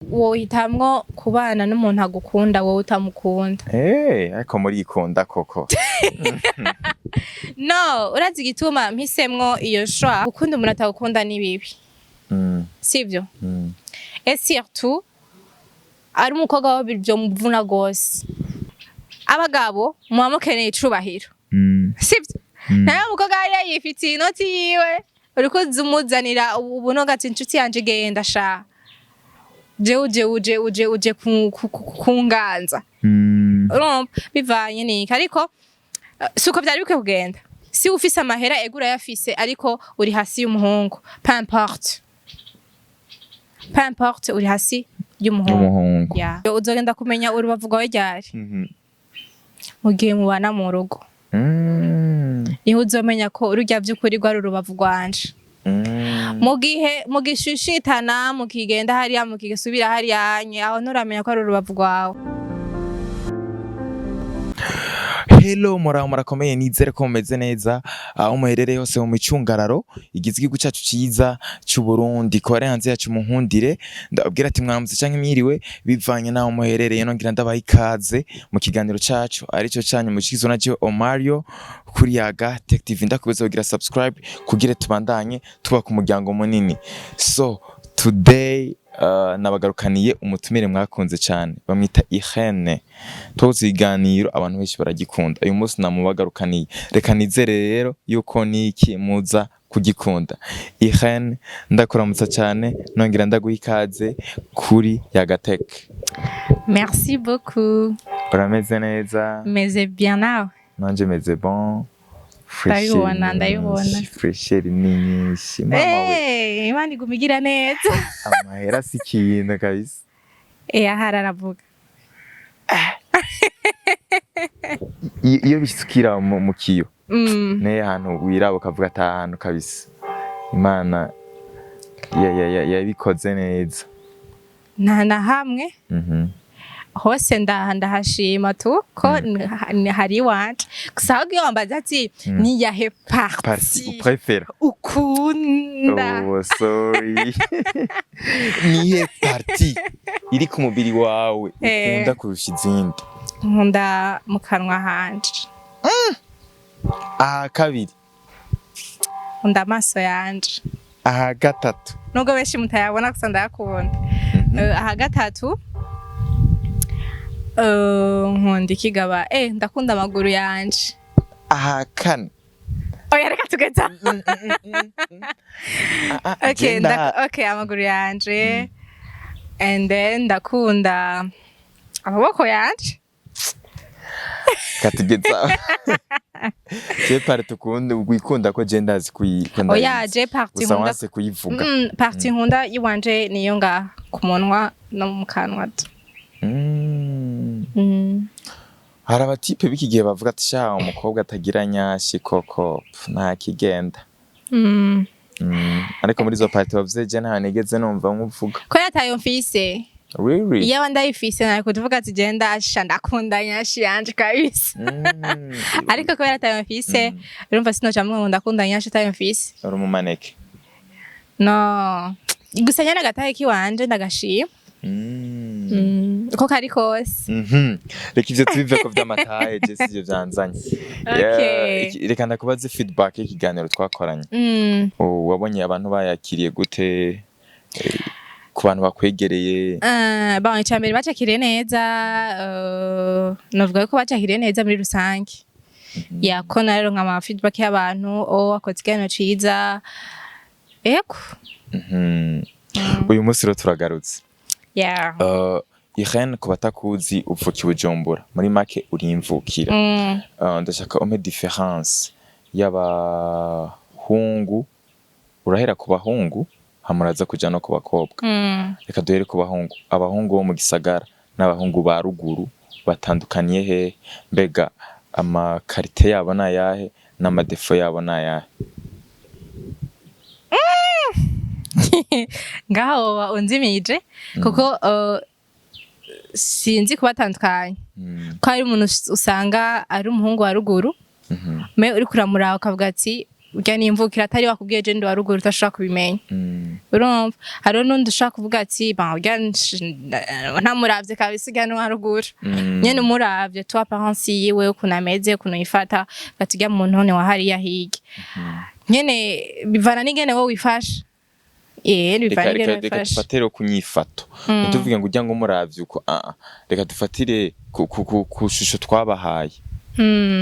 Wohitamwo kubana n'umuntu agukunda wowe utamukunda? Ariko murikunda koko. No, urazi igituma mpisemwo iyo choix? Gukunda umuntu atagukunda ni bibi, sivyo? Mm. Et surtout ari umukobwa we, vyomuvuna gose. Abagabo muba mukeneye icubahiro, sivyo? Nawe umukobwa hariya yifitiye inoti yiwe, uriko umuzanira ubunoga ati: "Inshuti yanje, genda sha, jewe uje kunganza." Urumva bivanye niki? Ariko suko vyari bikwiye kugenda. Si ufise amahera, ego urayafise, ariko uri hasi y'umuhungu. Peu importe, peu importe, uri hasi y'umuhungu. Y'umuhungu. Ya, uzogenda kumenya urubavu rwawe ryari? Mu gihe mubana mu rugo, niho uzomenya ko ururya vy'ukuri rwari urubavu rwanje. Mu gihe mugishishitana, mukigenda hariya, mukigisubira hariya nye, aho nturamenya ko ari urubavu rwawe. Hello, muraho, murakomeye? Nizere ko mumeze neza aho muherereye hose mu micungararo igize igihugu cacu ciza c'u Burundi. Ko bari hanze yacu, munkundire ndababwira ati mwaramutse canke mwiriwe, bivanye n'aho muherereye. Nongera ndabaha ikaze mu kiganiro cacu arico canyu mushikizwa na jewe Omario kuri Yaga Tech TV. Ndakubuza kugira subscribe kugira tubandanye tubaka umuryango munini. So today nabagarukaniye umutumire mwakunze cyane, bamwita Irene. Tuzi ikiganiro, abantu benshi baragikunda. Uyu munsi namubagarukaniye, reka nizere rero yuko niki muza kugikunda. Irene, ndakuramutsa cyane, nongera ndaguha ikaze kuri Yagatech. Merci beaucoup. Urameze neza? Meze bien, nawe? Nanje meze bon. Ndabibona, ndabibona. Fraîcheur ni nyinshi, mama we. Imana iguma igira neza. Amahera si ikintu kabisa. Ahari aravuga. Iyo bisukira mu kiyo, niyo hantu wiraba ukavuga ati: "Aha hantu kabisa Imana yabikoze neza"? Nta na hamwe. Hose ndahashima tu ko hari iwanje. Gusa ahubwo iyo wambaza ati: "Niyahe partie partie uprefera ukunda?" Oh, sorry, niye partie iri ku mubiri wawe ukunda kurusha izindi? Nkunda mu kanwa hanje. Aha kabiri? Nkunda amaso yanje. Aha gatatu? Nubwo benshi mutayabona, gusa ndayakunda. Aha gatatu, nkunda ikigaba, ndakunda amaguru yanje. Aha kane? Oya, reka tugeza. Ah, ah, Okay, genda. Okay, amaguru yanje, and then ndakunda amaboko yanje. Katugeza je partie ukunda, wikunda, ko je ndazi ko Oya, ndayizi. je partie Gusa nkunda wanse kuyivuga. Partie nkunda iwanje niyo ngaha ku munwa no mu kanwa tu. Hari abatipe b'iki gihe bavuga ati: "Sha, umukobwa atagira nyashi koko, pf, nta kigenda." Ariko muri izo partie wavuze, je nta nigeze numva nkuvuga. Ko yatayo mfise. Really? Iyo aba ndayifise, nari kuvuga ati: "Genda asha, ndakunda nyashi yanje kabisa." Ariko kubera atayo mfise, urumva sinoca mvuga ngo ndakunda nyashi atayo mfise. Uri umumaneke? No, gusa nyene agatahe kiwanje ndagashima. Uko kari kose. Reka ivyo tubiveko vy'amataye, je sivyo vyanzanye. Okay. Yeah, reka ndakubaze feedback y'ikiganiro twakoranye. Oh, wabonye abantu bayakiriye gute? Ku bantu bakwegereye? Bon, icambere bacakiriye neza, novuga ko bacakiriye neza muri rusange. Ya, ko naronka ama feedback y'abantu: "Oh, wakoze ikiganiro ciza." Ego. Uyu munsi rero turagarutse. Irene, ku batakuzi, uvuka i Bujumbura, muri make urimvukira. Ndashaka umpe différence y'abahungu. Urahera ku bahungu, hama uraza kuja no ku bakobwa. Reka duhere ku bahungu. Abahungu bo mu gisagara n'abahungu ba ruguru batandukaniye hehe? Mbega ama qualités yabo ni ayahe n'ama défauts yabo ni ayahe? Ngaho woba unzimije, kuko sinzi kubatandukanya. Ko hari umuntu usanga ari umuhungu wa ruguru, mais uriko uramuraba ukavuga ati Urya nimvukira atari wakubwiye je ndi wa ruguru, utashobora kubimenya. Urumva, hariho n'undi ushobora kuvuga ati: "Bon, urya ntamuravye kabisa, urya ni wa ruguru." Nyene umuravye tu apparence yiwe, ukuntu ameze, ukuntu yifata, ugati urya muntu ni wa hariya hirya. Nyene bivana n'ingene wowe wifashe. Bivana Reka n'ingene reka reka wifashe. Dufatire ku nyifato. Ntituvuge ngo ujya ngo umuravye uko, ah ah. Reka dufatire ku shusho twabahaye.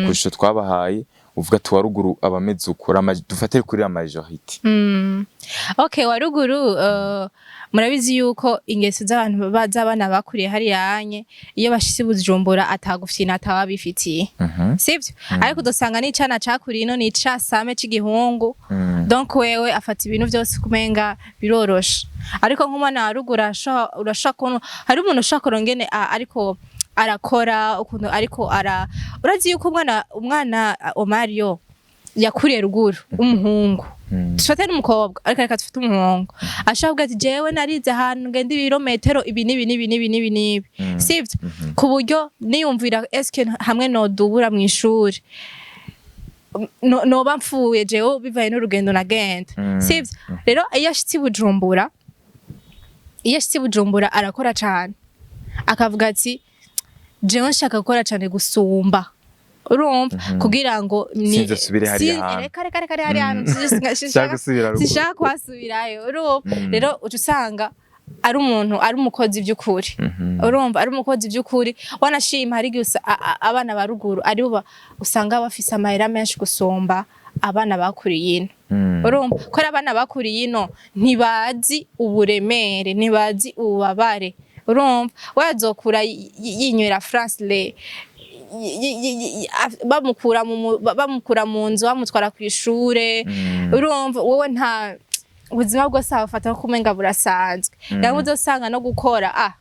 Ku shusho twabahaye, uvuga ati wa ruguru aba ameze uko. Dufatire kuri la majorité. Okay, wa ruguru, murabizi yuko ingeso z'abantu z'abana bakuriye hariya anye, iyo bashitse i Bujumbura atagufyina atawabifitiye. Sivyo? Ariko udasanga n'icana cakuriye ino ni icasame c'igihungu. Donc wewe afata ibintu vyose kumenga biroroshe. Ariko nk'umwana wa ruguru urashobora kubona hari umuntu ushobora kurongene ngene ariko arakora ukuntu ariko ara urazi yuko umwana Omario yakuriye ruguru w'umuhungu, dufate n'umukobwa, ariko reka dufate umuhungu, ashobora kuvuga ati: "Jewe narize ahantu ngenda ibirometero ibi n'ibi n'ibi n'ibi n'ibi n'ibi," sivyo? Ku buryo niyumvira eske hamwe nodubura mw'ishuri noba mfuye jewe bivaye n'urugendo nagenda, sivyo? Rero iyo ashitse i Bujumbura arakora cane, akavuga ati: "Jewe nshaka gukora cane gusumba," urumva, kugira ngo Sinze subire hariya hantu. Reka reka reka, hariya hantu Sinshaka gusubira ruguru. Sinshaka kuhasubirayo, urumva? Rero uca usanga ari umuntu ari umukozi by'ukuri. Urumva, ari umukozi by'ukuri. Wanashima hari igihe abana ba ruguru aribo usanga bafise amahera menshi gusumba abana bakuriye ino. Urumva ko ari abana bakuriye ino ntibazi uburemere, ntibazi ububabare. Urumva, we azokura yinywera France le bamukura mu nzu bamutwara ku ishure. Urumva, wowe nta ubuzima bwose abafata ko umenga burasanzwe. Rero uzosanga no gukora, ah,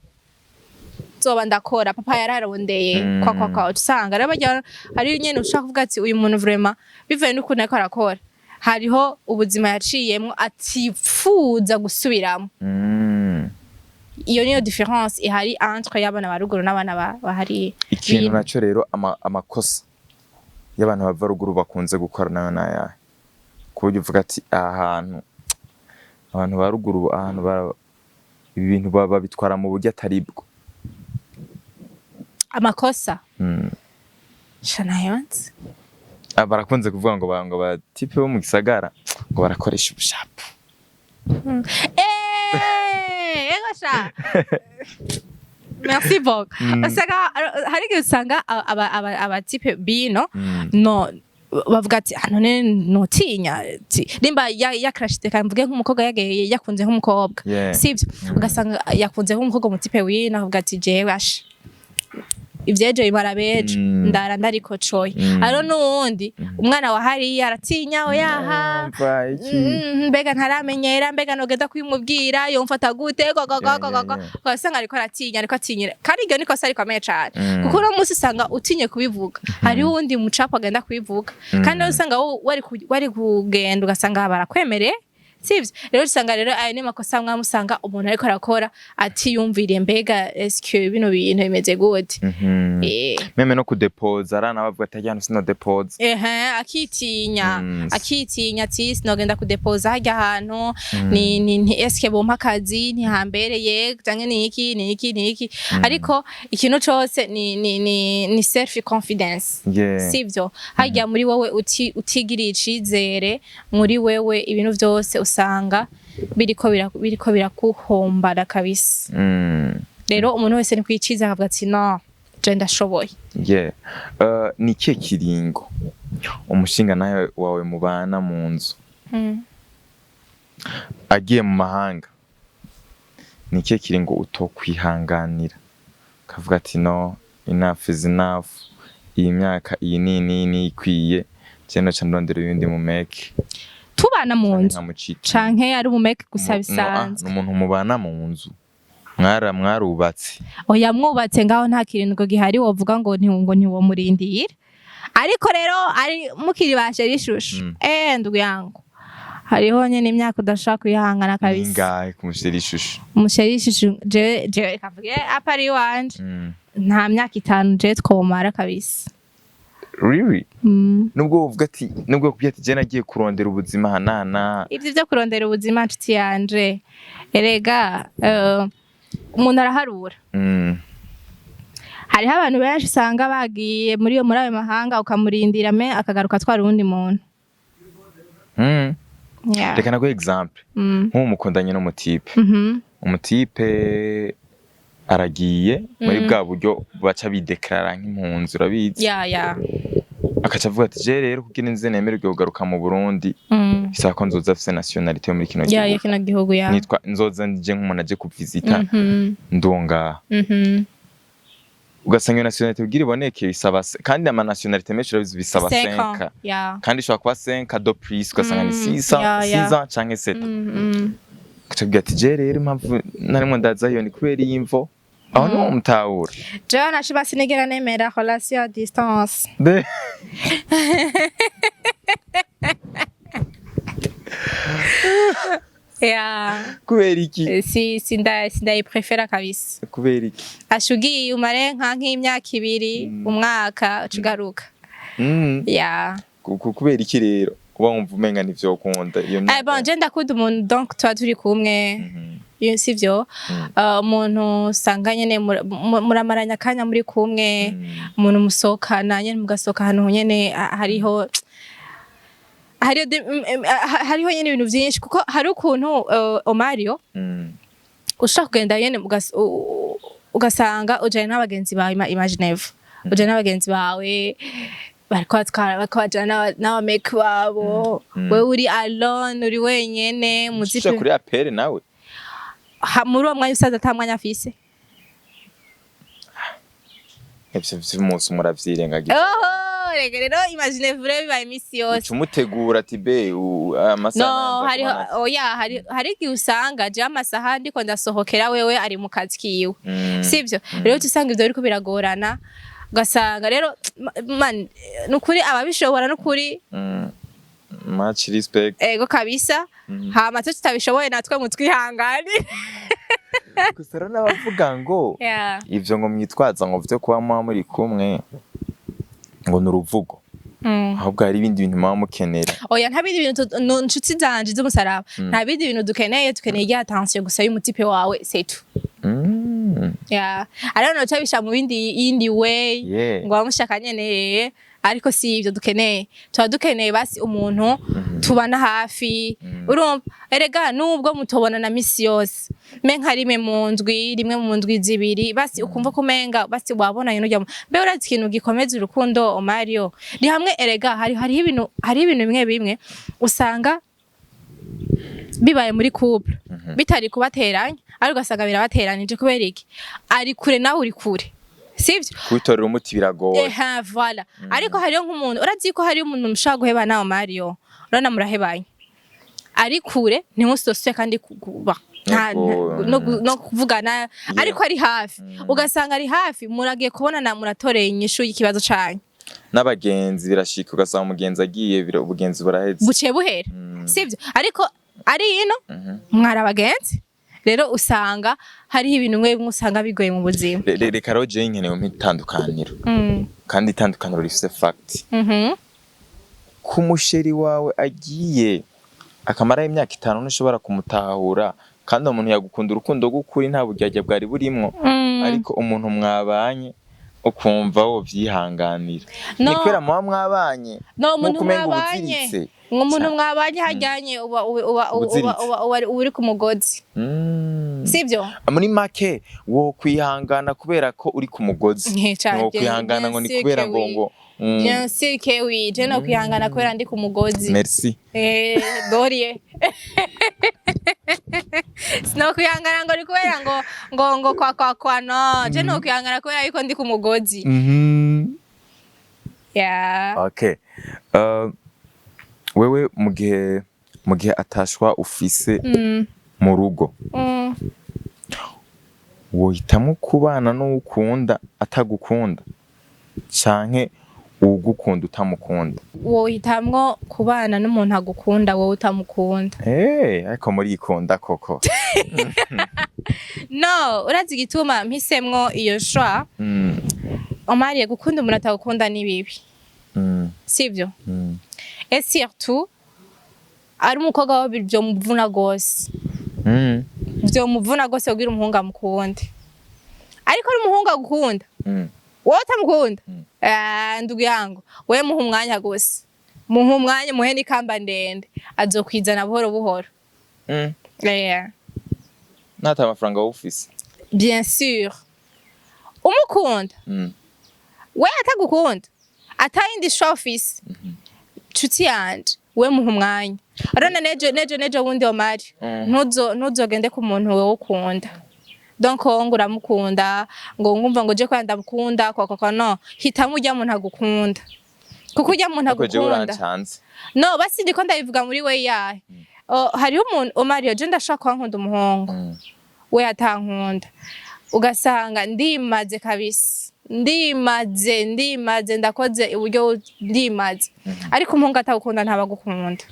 zoba ndakora, papa yararondeye, kwa kwa kwa. Usanga rero barya hari nyene ushaka kuvuga ati uyu muntu vraiment bivuye n'ukuntu ariko arakora, hariho ubuzima yaciyemwo atipfuza gusubiramo. Iyo niyo différence ihari entre y'abana ba ruguru n'abana bahari. Ikintu bino. naco rero, amakosa y'abantu bava ruguru bakunze gukora nayo nayahe, ku buryo uvuga ati aha hantu abantu ba ruguru, ahantu ibi bintu babitwara mu buryo atari bwo? Amakosa? Sha, nayonze. Ah, barakunze kuvuga ngo ba type bo mu gisagara ngo barakoresha ubushapu. Eh, ego sha, merci beaucoup. Usanga hari igihe usanga aba type bino no bavuga ati: "Ah, none notinya nimba yakrashite," kandi mvuge nk'umukobwa yagiye yakunze nk'umukobwa, sivyo? Ugasanga yakunze nk'umukobwa mu type wino, avuga ati: "Jewe asha ivyejo bimara bejo, ndara ndarikocoye." Hariho n'uwundi umwana wa hariya aratinya, oyaha. Umva iki? Mbega ntaramenyera, mbega nogenda kubimubwira yomfata gute? Gogogogogogo. Ugasanga ariko aratinya, ariko atinyira, kandi iryo ni kosa rikomeye cane, kuko uno munsi usanga utinye kubivuga, hariho uwundi mucapo agenda kubivuga, kandi nawe usanga wari kugenda ugasanga barakwemereye, sivyo? Rero usanga rero ayo ni makosa amwe usanga umuntu ariko arakora atiyumviriye: mbega eske bino bintu bimeze gute? Même no kudepoza arana bavuga ati ajyana sino depoza. Ehe, akitinya. Akitinya ati: "Sinogenda kudepoza harya hantu, ni eske bompa akazi ntihambereye, canke ni iki ni iki ni iki?" Ariko ikintu cose ni self confidence, sivyo? Harya muri wowe utigiriye icizere muri wewe, ibintu vyose usanga biriko birakuhombana kabisa. Rero umuntu wese ni kwiciza, akavuga ati: "No, je ndashoboye." Yeah. Ni ikihe kiringo umushinga nawe wawe mubana mu nzu agiye mu mahanga, ni ikihe kiringo utokwihanganira ukavuga ati: "No, enough is enough, iyi myaka iyi ni ni ikwiye, je noca ndondera uyundi mumeke"? Tubana mu nzu nkamucita canke ari umumeke gusa No, ah, bisanzwe? ni umuntu mubana mu nzu, mwarubatse. Oya, mwubatse ngaho nta kiringo gihari wovuga ngo ntiwomurindira. Ariko rero ari mukiri bashe rishushu, ndugu yangu, hariho nyene imyaka udashobora kwihangana kabisa. Ningahe kumushira ishusho? Umuchéri ishushu, jewe reka mvuge apa ari iwanje, nta myaka 5 jewe twomara kabisa. Really? Mm. Nubwo uvuga ati, nubwo kubwira ati je nagiye kurondera ubuzima hanana? Ivyo vyo kurondera ubuzima, nshuti yanje, erega umuntu araharura. Hariho abantu benshi usanga bagiye muri ayo mahanga, ukamurindira me akagaruka atwara uwundi muntu. Yeah. Reka naguhe example. Nk'ubu mukundanye n'umutipe. Umutipe aragiye muri bwa buryo baca bideklarara nk'impunzi, urabizi. Yeah. Akaca avuga ati je rero kugira inze nemererwe kugaruka mu Burundi, bisaba ko nzoza afise nationalité yo muri kino gihugu. Kino gihugu, ya. Nitwa nzoza nje nk'umuntu aje kuvisita, ndonga. Ugasanga iyo nationalité kugira iboneke bisaba kandi ama nationalité menshi urabizi bisaba 5 ans. 5, kandi ishobora kuba 5 de plus, ugasanga ni 6 ans, 6 ans canke 7. Agaca avuga ati je rero impamvu narimwo ndazayo ni kubera iyi mvo, aho niwo mutahura. Jewe nashiba sinigera nemera relation à distance. Kubera iki? Si sindayiprefera kabisa. Kubera iki? Asha, ugiye umare nk'imyaka 2, umwaka, uca ugaruka. Yeah. Kubera iki rero uba wumva umenga ntivyokunda iyo myaka? Bon, je ndakunda umuntu, donc tuba turi kumwe. Iyo sivyo? Umuntu usanga nyene muramaranye akanya muri kumwe, umuntu musohokana nyene, mugasohoka ahantu nyene hariho nyene ibintu vyinshi, kuko hari ukuntu Omario ushobora kugenda nyene ugasanga ujanye n'abagenzi bawe, imagine ujanye n'abagenzi bawe, bariko batwara, bariko bajana n'abameki babo, wewe uri alone, uri wenyene muzi. Ushika kuri appel nawe. Muri uwo mwanya usaza ata mwanya afise. Ivyo vy'umunsi muravyirengagiza. Oho, reka rero, imagine vure bibaye imisi yose. Uca umutegura ati be amasaha No, nanza hariho kubana. Oya, hari igihe usanga je amasaha ndiko ndasohokera, wewe ari mu kazi kiwe. Sivyo? Rero usanga ivyo biriko biragorana, ugasanga rero man, nukuri ababishobora nukuri. Much respect. Ego kabisa. Hama twe tutabishoboye natwe mutwihangane. Gusa rero n'abavuga ngo ivyo ngo mwitwaza ngo vyo kuba muba muri kumwe ngo ni uruvugo, ahubwo hari ibindi bintu muba mukenera. Oya, nta bindi bintu, nshuti zanje z'umusaraba, nta bindi bintu dukeneye. Dukeneye rya attention gusa y'umutipe wawe, c'est tout. Yeah, ariko noca bisha mu bindi yindi way, ngo bamushaka nyene, ariko si ivyo dukeneye. Tuba dukeneye basi umuntu tubana hafi, urumva? Erega nubwo mutobona na misi yose, me nka rimwe mu ndwi, rimwe mu ndwi 2, basi ukumva ko umenga basi wabonanye n'urya mbe urazi ikintu gikomeza urukundo, Omario, ni hamwe erega hariho ibintu bimwe bimwe usanga bibaye muri couple bitari kubateranya, ariko ugasanga birabateranije. Kubera iki? Ari kure, nawe uri kure, sivyo? Kubitorera umuti biragoye. Eha, voilà. Ariko hariho nk'umuntu, urazi ko hariho umuntu mushobora guheba nawe, Mario, urabona murahebanye ari kure, ntimusoswe kandi kuba no kuvugana, ariko ari hafi, ugasanga ari hafi, muragiye kubonana, muratoreye inyishu y'ikibazo canyu. N'abagenzi birashika ugasanga umugenzi agiye, ubugenzi buraheze. Buciye buhera, sivyo? Ariko ari ino, mwari abagenzi. Rero usanga hariho ibintu bimwe bimwe usanga bigoye mu buzima. Reka rero jewe nkeneye umpe itandukaniro, kandi itandukaniro rifise fact. Ku musheri wawe agiye akamarayo imyaka 5, ntushobora kumutahura, kandi uwo muntu yagukunda urukundo rw'ukuri, nta buryarya bwari burimwo, ariko umuntu mwabanye ukumva wovyihanganira, No. ni kubera muba mwabanye No, umuntu nk'uko umenga mwabanye, ubuziritse. umuntu mwabanye hajyanye uba Ubuziritse. uba uri ku mugozi, sivyo? Muri make wo kwihangana kubera ko uri ku mugozi, Nke cane, wo kwihangana ngo ni bien sûr kubera que ngo oui. ngo Bien sûr que oui, je no kwihangana kubera ndi ku mugozi. Merci. Eh, dorie sino kwihangana ngo ni kubera ngo kwa kwa kwa, no, je no kwihangana kubera yuko ndi ku mugozi. Yeah. Okay. Wewe mu gihe atashwa ufise mu rugo, wohitamwo kubana n'uwukunda atagukunda canke uwugukunda utamukunda? Wohitamwo kubana n'umuntu agukunda wowe utamukunda. Eh, ariko murikunda koko. No, urazi igituma mpisemwo iyo choix? Omariye, gukunda umuntu atagukunda ni bibi. Sivyo? Mm. Et surtout ari umukobwa we vyomuvuna gose. Vyomuvuna gose kugira umuhungu amukunde, ariko ari umuhungu agukunda, wowe utamukunda. Ah, ndugu yangu, we muha umwanya gusa, muha umwanya, muhe n'ikamba ndende, azokwizana buhoro buhoro. Yeah. Nata amafaranga wowe ufise? Bien sûr, umukunda, we atagukunda, atayindi choix ufise, nshuti yanje, we muha umwanya. Arona nejo nejo nejo wundi Omari, ntuzogende ku muntu wewe ukunda, donc wowe ngo uramukunda, ngo ngumva ngo je kwa ndamukunda kwa kwa kwa. No hitamo urya muntu agukunda, kuko urya muntu Ariko jewe agukunda. Urancanze. No, basi ndiko ndabivuga muri we yahe. Oh, hariho umuntu, Omari, je ndashaka kuba nkunda umuhungu, we atankunda, ugasanga ndimaze kabisa, ndimaze, ndimaze, ndakoze uburyo, ndimaze, ariko umuhungu atagukunda ntabagukunda.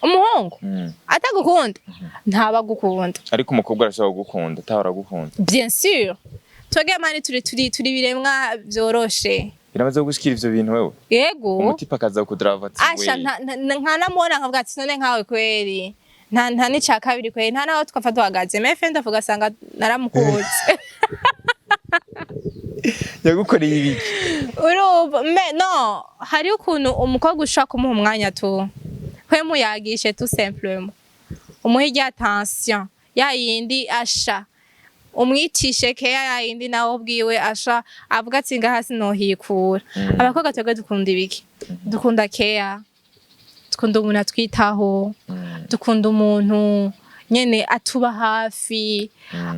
Umuhungu atagukunda ntabagukunda. Ariko umukobwa arashobora kugukunda atahora agukunda? Bien sûr, twebwe mani turi ibiremwa vyoroshe. Biramaze gushikira ivyo bintu wewe? Yego. Umutipe akaza kudrava ati Asha. We. Nkanamubona nkavuga ati: "None nkawe kweri, nta n'ica kabiri kweri, nta naho twapfa duhagaze." Mais fin ndavuga asanga naramukunze. Yagukoreye ibiki? Urumva, mais no hari ukuntu umukobwa ushobora kumuha umwanya tu, kwe muyagishe tout simplement, umuhe irya attention ya yindi, asha umwicishe keya ya yindi, nawe ubwiwe asha avuga ati: "Ngaha sinohikura." Abakobwa twebwe dukunda ibiki? Dukunda keya, dukunda umuntu atwitaho, dukunda umuntu nyene atuba hafi,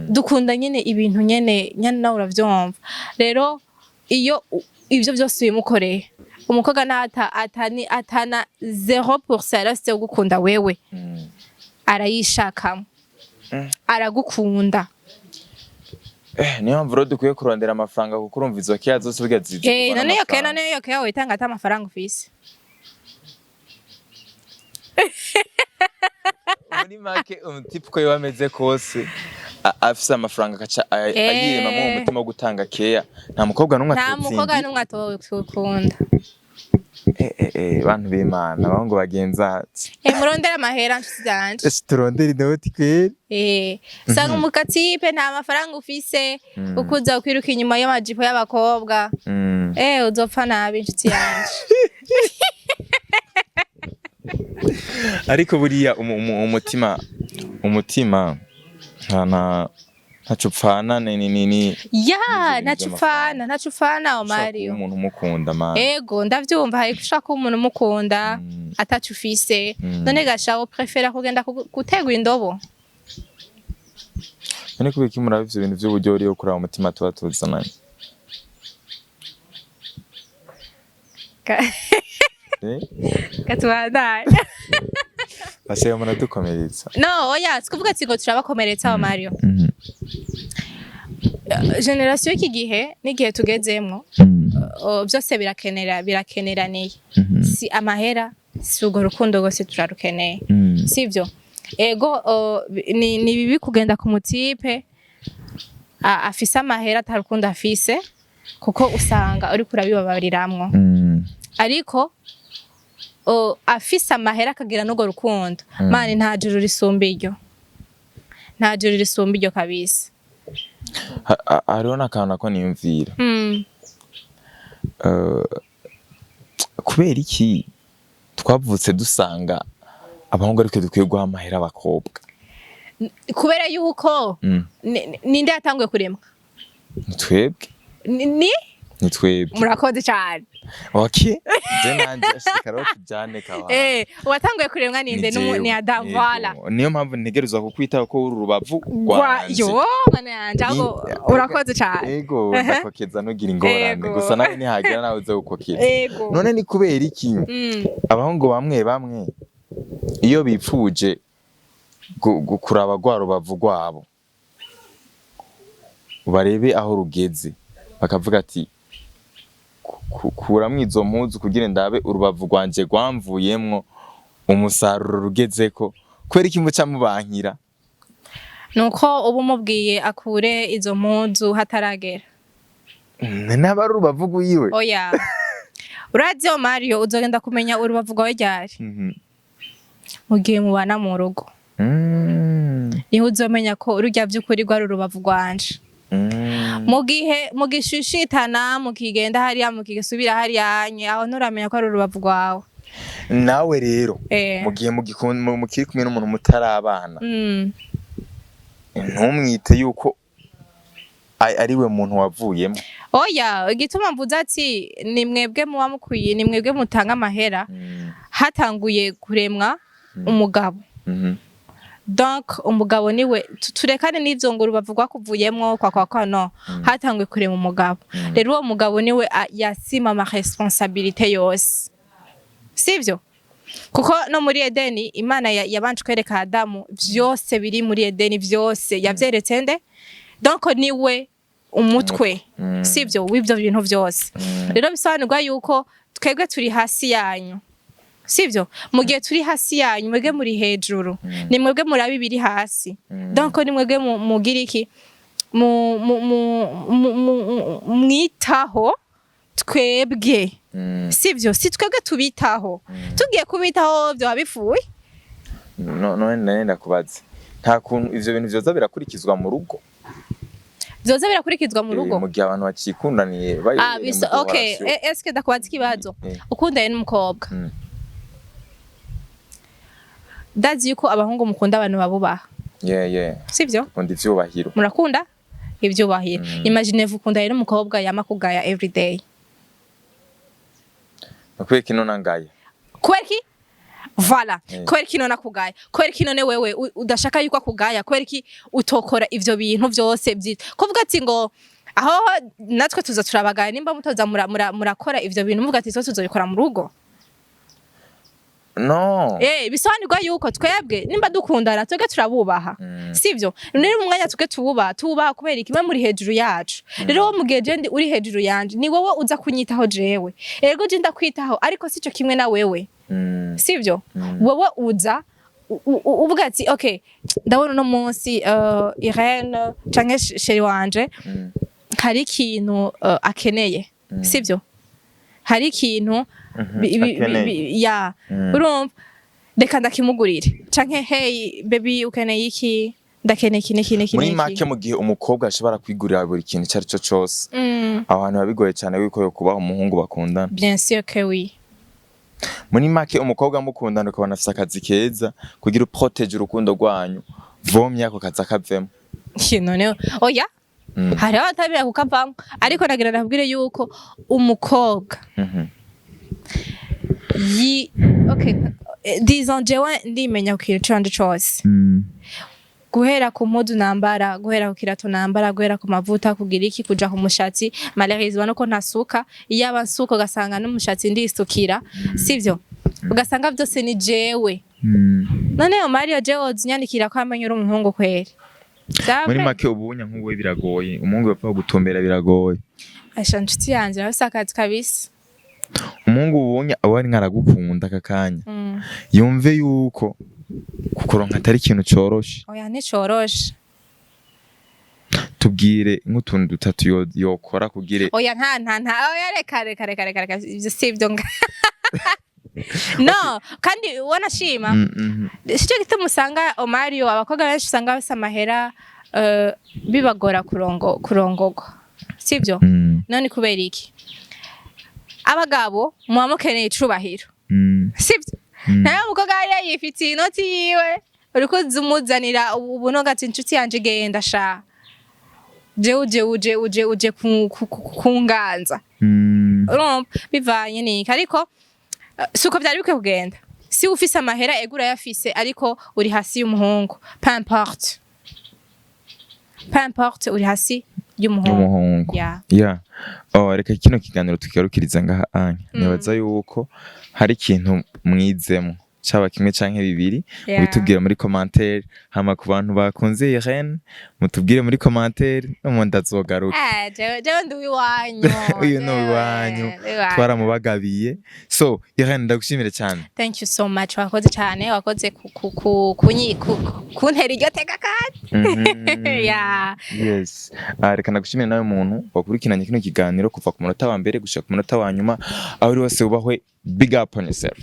dukunda nyene ibintu nyene nyene, nawe uravyumva. Rero iyo ivyo vyose ubimukoreye, umukobwa nata atani atana 0% yarafise yo gukunda wewe, arayishakamo, aragukunda. Eh, niyo mpamvu rero dukwiye kurondera amafaranga, kuko urumva izo keya zose burya zizi kugwa None iyo keya, n'amafaranga. none iyo keya witanga ata amafaranga ufise? Muri make, umutipe uko yoba ameze kose, afise amafaranga akaca ayiremamwo uwo mutima wo gutanga keya, nta mukobwa n'umwe Nta mukobwa atotsindiye. n'umwe atokunda. Eh, bantu b'Imana, abahungu bagenzaje. Murondere amahera, nshuti zanje. Ese turondere inoti kweri? Usanga umukatipe nta mafaranga ufise, ukuza kwiruka inyuma y'amajipo y'abakobwa. Uzopfa nabi, inshuti yanje. Ariko buriya umutima nta ntaco upfana ni Ya. N'ivyo bintu. Ntacupfana, ntacupfana, Ushobora kuba Omario. umuntu umukunda, man. Ego, ndavyumva, hari ushaka kuba umuntu umukunda ataco ufise. None gasha préfère kugenda gutegura indobo? None kubera iki muraba ivyo bintu vy'uburyo uriyo kuraba umutima tuba tuzananye? Eh? Katubandanye. Basigaye muradukomeretsa. No, oya, sikuvuga ati ngo turabakomeretsa, Omario. Génération y'iki gihe n'igihe tugezemwo, byose birakenera, birakeneraniye. Si amahera, si urwo rukundo rwose turarukeneye, sivyo? Ego, ni bibi kugenda ku mutipe afise amahera atarukundo afise, kuko usanga uriko urabibabariramwo. Ariko afise amahera akagira n'urwo rukundo, mani nta juru risumba iryo, nta juru risumba iryo kabisa. Hariho n'akantu nako niyumvira. Kubera iki twavutse dusanga abahungu ariko dukwiye guha amahera abakobwa? Kubera yuko ninde yatanguye kuremwa? Ni twebwe. Ni Ni twebwe. Murakoze cyane. Okay, je nanje ashika rero tujane kawa. Uwatanguye kuremwa ninde? Ni Adam, voilà. Niyo mpamvu ntegerezwa kukwitaho ko uru rubavu rwanje. Yo mana yanje, ahubwo urakoze cyane. Ego, ndakokeza, nugira ingorane. Ego. Gusa nawe nihagera nawe uze gukokeza. Ego. None ni kubera iki abahungu bamwe bamwe iyo bipfuje kuraba rwa rubavu rwabo barebe aho rugeze, bakavuga ati: "Kuramwo izo mpuzu kugira ndabe urubavu rwanje rwamvuyemwo umusaruro rugezeko"? Kubera iki muca mubankira? Nuko uba umubwiye akure izo mpuzu hataragera. Naba ari urubavu rwiwe. Oya. Urazi yo Mario, uzogenda kumenya urubavu rwawe ryari? Mu gihe mubana mu rugo. Niho uzomenya ko ururya vy'ukuri rwari urubavu rwanje. Mu gihe mugishishitana, mukigenda hariya, mukigisubira hariya nye, aho nturamenya ko ari urubavu rwawe. Nawe rero, mu gihe mukiri kumwe n'umuntu mutarabana, ntumwite yuko ari we muntu wavuyemo. Oya, igituma mvuze ati ni mwebwe muba mukwiye, ni mwebwe mutanga amahera, hatanguye kuremwa umugabo. Donc umugabo niwe turekane n'ivyo ngo urubavu rwakuvuyemwo kwa no hatanguye kurema umugabo. Rero uwo mugabo niwe yasima ama responsabilité yose, sivyo? Kuko no muri Edeni Imana yabanje kwereka Adamu vyose biri muri Edeni, vyose yavyeretse nde? Donc niwe umutwe, sivyo, w'ivyo bintu vyose. Rero bisobanurwa yuko twebwe turi hasi yanyu, sivyo? Mu gihe turi hasi yanyu, mwebwe muri hejuru, ni mwebwe murabe ibiri hasi. Donc ni mwebwe mugira iki? Mwitaho twebwe, sivyo? Si twebwe tubitaho. Tugiye kubitaho vyoba bifuye. No, none none ndakubaza, nta kuntu ivyo bintu vyoza birakurikizwa mu rugo? Vyoza birakurikizwa mu rugo? Mu gihe abantu bakikundaniye Ah, bayobereye biso mu okay. relation. Eske ndakubaza ikibazo? Eh. Ukundanye n'umukobwa, ndazi yuko abahungu mukunda abantu babubaha, Yeah. sivyo? Ukunda ivyubahiro. Murakunda ivyubahiro. Imagine ukundanye n'umukobwa yama kugaya everyday. Nakwiye kino nangaye. Kubera iki? Voilà. Kubera iki none akugaya? Kubera iki none wewe udashaka yuko akugaya? Kubera iki utokora ivyo bintu vyose kuvuga ati ngo aho natwe tuza turabagaya, nimba mutoza murakora ivyo bintu, muvuga ati twe tuzobikora mu rugo? No. Bisobanurwa yuko twebwe nimba dukundana, twebwe turabubaha, sivyo? Rero mu mwanya twebwe tububaha, tububaha kubera iki? Mwe muri hejuru yacu. Rero wo mu gihe je ndi uri hejuru yanje, ni wowe uza kunyitaho. Jewe ego je ndakwitaho, ariko sico kimwe na wewe, sivyo? Wowe uza uvuga ati okay, ndabona uno munsi Irene canke chéri wanje hari ikintu akeneye, sivyo? Hari ikintu Akeneye. Ya, urumva, reka ndakimugurire, canke hey baby, ukeneye iki? Ndakeneye iki n'iki n'iki Muri n'iki. make, mu gihe umukobwa ashobora kwigurira buri kintu icyo ari cyo cyose, aho hantu biba bigoye cyane yuko yo kubaha umuhungu bakundana. Bien sûr que oui. Muri make, umukobwa mukundana ukabona afise akazi keza, kugira uprotège urukundo rwanyu, vomye ako kazi akavemo. None oya, hariho abatabira kukavamwo, ariko nagira nakubwire yuko umukobwa yi okay, disons jewe ndimenya ku kintu canje cose, guhera ku mpuzu nambara, guhera ku kirato nambara, guhera ku mavuta, kugira iki, kuja ku mushatsi. Malheureusement nuko ntasuka, iyo aba nsuka ugasanga n'umushatsi ndisukira, sivyo? Ugasanga byose ni jewe. None yo Mario, jewe woza unyandikira ko amenye uri umuhungu kweri? Muri make, ubunya nk'uwe biragoye, umuhungu yapfa gutombera biragoye. Asha, nshuti yanje, nawe akazi kabisa. Umuhungu ubunya aba ari nkaragukunda aka kanya, yumve yuko kukuronka atari ikintu coroshe. Oya, nticoroshe. Tubwire nk'utuntu dutatu yokora kugira Oya, nta oya, reka reka reka reka reka, ivyo si ivyo nga no kandi wanashima. Sico gituma usanga Omario abakobwa benshi usanga bafise amahera, bibagora kurongogwa, sivyo? None kubera iki? Abagabo muba mukeneye icubahiro, sivyo? Nawe umukobwa hariya yifitiye inoti yiwe, uriko umuzanira ubunoga ati inshuti yanje genda sha, jewe uje kunganza. Urumva bivanye n'iki? Ariko suko vyari bikwiye kugenda. Si ufise amahera, ego urayafise, ariko uri hasi y'umuhungu. Peu importe, peu importe, uri hasi y'umuhungu. Y'umuhungu. Yeah. Yeah. Oh, reka kino kiganiro tukigarukiriza ngaha anya. Nibaza yuko hari ikintu mwizemo. caba kimwe canke bibiri, mubitubwire muri commentaire. Hama ku bantu bakunze Irene, mutubwire muri commentaire, n'umuntu azogaruka. Eh, jewe ndi uwiwanyu. Uyu ni Jewe, uwiwanyu. ndi uwiwanyu. Twaramubagabiye. So Irene, ndagushimire cyane. Thank you so much, wakoze cyane, wakoze kuntera iryo teka kandi. Yeah. Yes. Ah, reka ndagushimire nawe muntu wakurikiranye kino kiganiro kuva ku munota wa mbere gushika ku munota wa nyuma. Aho uri hose wubahwe, big up on yourself.